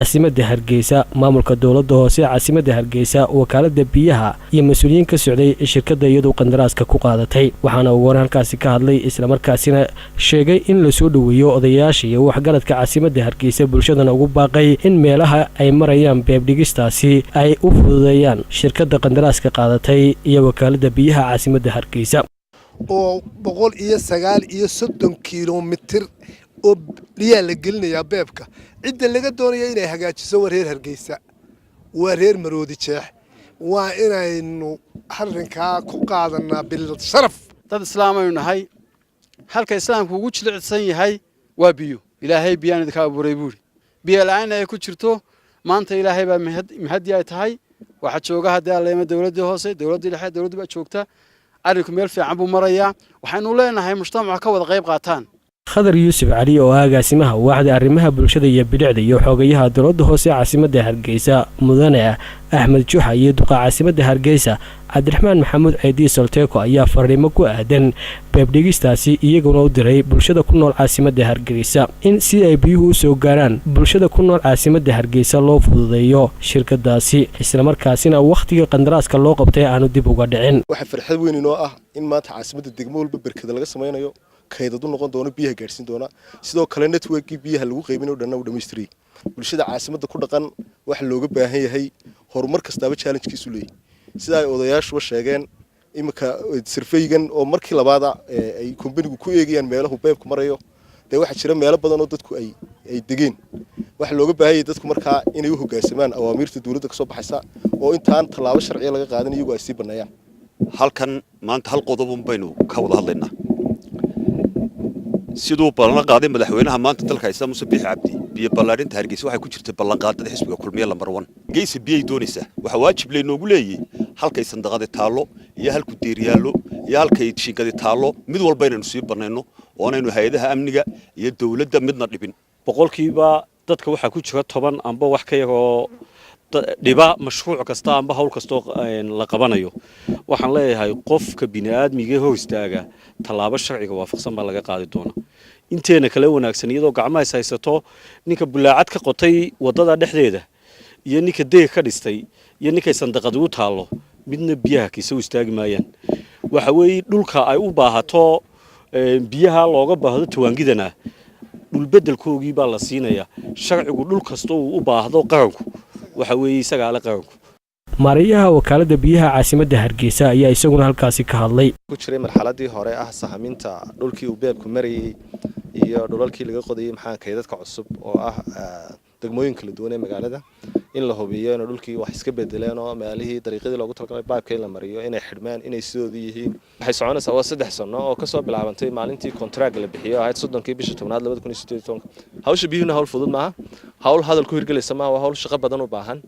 Caasimadda Hargeysa, maamulka dowladda hoose caasimadda Hargeysa, wakaalada biyaha iyo mas-uuliyiin ka socday shirkadda iyadu qandaraaska ku qaadatay. Waxaana ugu horan halkaasi ka hadlay, islamarkaasina sheegay in lasoo dhoweeyo odayaasha iyo waxgaradka caasimadda Hargeysa, bulshadana ugu baaqay in meelaha ay marayaan beebdhigistaasi ay u fududeeyaan shirkadda qandaraaska qaadatay iyo wakaalada biyaha caasimadda Hargeysa. Oo 139 kilomitir oo biyaa la gelinayaa beebka. Cidda laga doonaya inay hagaajiso waa reer Hargeysa, waa reer Maroodi Jeex. Waa inaynu arrinkaa ku qaadanaa bil sharaf. Dad islaamaynu nahay. Halka islaamku ugu jilicsan yahay waa biyo. Ilaahay biyaan idinka abuuray buuri, biyo la-aanna ay ku jirto. Maanta Ilaahay baa mahadii ay tahay. Waxaa jooga haddii alleema dowladdii hoose, dowladdii dhexe, dowladdii baa joogta. Arrinku meel fiican buu marayaa. Waxaynu leenahay mujtamaca ka wada qayb qaataan. Khadar Yuusuf Cali oo ah agaasimaha waaxda arrimaha bulshada iyo bilicda iyo xoogayaha dowladda hoose caasimadda Hargeysa mudane Axmed Juxa iyo duqa caasimadda Hargeysa Cabdiraxmaan Maxamuud Ceydii Solteeko ayaa fariimo ku aadan beebdhigistaasi iyaguna u diray bulshada ku nool caasimadda Hargeysa, in si ay biyuhu u soo gaaraan bulshada ku nool caasimadda Hargeysa loo fududeeyo shirkadaasi, islamarkaasina wakhtiga qandaraaska loo qabtay aanu dib uga dhicin. Waxaa farxad weyn inoo ah in maanta caasimadda degmo walba berkada laga samaynayo, kaydad u noqon doono, biyaha gaadhsiin doona. Sidoo kale networkii biyaha lagu qaybinayo dhanna uu dhammaystiriyey. Bulshada caasimadda ku dhaqan waxa looga baahan yahay, horumar kastaaba challengekiisu leeyahy, sida ay odayaashuba sheegeen. Iminka surveygan oo markii labaada ay kombanigu ku eegayaan meelahu beebku marayo, dee waxaa jira meelo badan oo dadku ay degeen. Waxaa looga baahan yahay dadku markaa inay u hoggaansamaan awaamiirta dowladda kasoo baxaysa, oo intaan tallaabo sharciya laga qaadan iyagu ay sii banneeyaan. Halkan maanta hal qodobun baynu ka wada hadlaynaa. Siduu ballan qaaday madaxweynaha maanta dalka haysta, Muuse Biixi Cabdi, biyo ballaadhinta Hargeysa waxay ku jirtay ballanqaadada xisbiga Kulmiye number 1. Hargeysa biyay doonaysaa. Waxaa waajib laynoogu leeyahay halkay sandaqadi taallo iyo halku deeryaallo iyo halkay shingadi taallo mid walba inaynu sii bannayno, oonaynu hay-adaha amniga iyo dowladda midna dhibin. Boqolkiiba dadka waxaa ku jira 10 amba wax ka yaroo dhiba mashruuc kasta amba hawl kastoo la qabanayo. Waxaan leeyahay, qofka bini'aadmiga hor istaaga, tallaabo sharciga waafaqsan baa laga qaadi doonaa. Inteena kale wanaagsan iyadoo gacmaha is haysato, ninka bulaacad ka qotay waddada dhexdeeda iyo ninka deeg ka dhistay iyo ninkay sandaqadi u taallo midna biyaha kiisa u istaagi maayaan. Waxa weeye, dhulka ay u baahato biyaha looga baahdo tawaangidana, dhulbedelkoogii baa la siinayaa. Sharcigu dhul kasta uu u baahdo qaranku, waxa weeye isagaa le qaranku. Maarayaha wakaaladda biyaha caasimadda Hargeysa ayaa isaguna halkaasi ka hadlay. Ku jiray marxaladii hore ah sahaminta dhulkii uu beebku marayey iyo dhulalkii laga qodayay, maxaa kaydadka cusub oo ah degmooyin kala duwan ee magaalada, in la hubiyo inuu dhulkii wax iska bedeleen oo meelihii dariiqadii loogu talagalay baabka in la mariyo inay xidhmeen, inay sidoodii yihiin. Waxay soconaysaa waa 3 sano oo kasoo bilaabantay maalintii contract la bixiyo, ahayd 30-kii bisha 10aad 2018-ka. Hawsha biyuhuna hawl fudud maaha, hawl hadal ku hirgelaysa maaha, waa hawl shaqo badan u baahan.